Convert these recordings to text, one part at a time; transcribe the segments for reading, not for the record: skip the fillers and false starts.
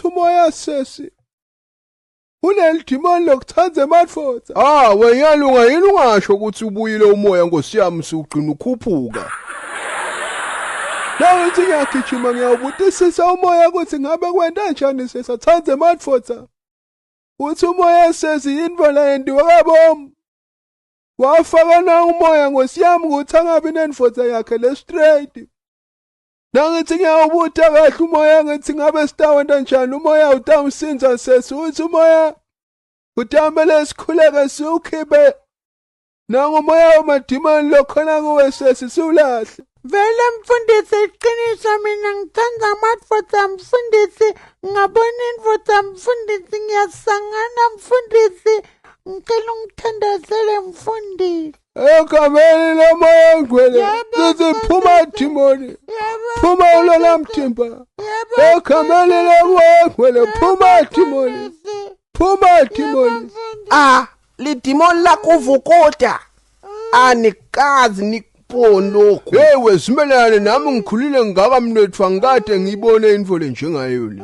Umoya sesi unelidimoni lokuthanda emadvodza. Ah, wenyalunga yini ungasho ukuthi ubuyile umoya Nkosi yami sugcina ukhuphuka. Nawe ngiyagijima ngiyawubutisisa umoya ukuthi ngabe kwenta njani sesathanda emadvodza. Uthi umoya sesi yintfo leyentiwa kabomu. Wafaka na umoya Nkosi yami ukuthi angabi nendvodza yakhe le straight. Nangithi ngiyawubuta kahle umoya ngithi ngabe sitawenta njani umoya utawusinza sesi uthi umoya utambele sikhuleke siwukhiphe nangumoya wamadimoni lokhona kuwe sesi siwulahle. Vele mfundisi iqiniso mina ngithanda amadvodza mfundisi, ngabona indvodza mfundisi ngiyasangana mfundisi, ngicela ungithandazele mfundisi. Egameni lomoya ongcwele sithi phuma dimoni, phuma ulona mthimba. Egameni lomoya ongcwele phuma dimoni, phuma dimoni. Ah, lidimoni lakuvukuta anikazi nikuboni lokho. Hey wezimelane nami ngikhulile ngaka mnethu angikade ngiyibone intfo le njengayo le.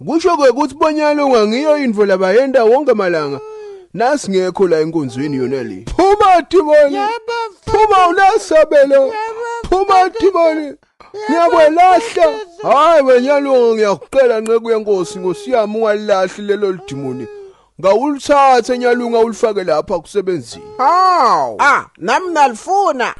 Kusho ke ukuthi bonyalo ngiyo intfo labayenda wonke malanga. Nasingekho la enkonzweni yona le. Phuma dimoni, phuma unasabelo, phuma dimoni, ngiyakwelahla. Hayi wenyalunga ngiyakucela nceku yenkosi Nkosi yami ungalahli lelo lidimoni. Ngawulithatha enyalunga ulifake lapha kusebenzile. Hawu, ah nami nalifuna.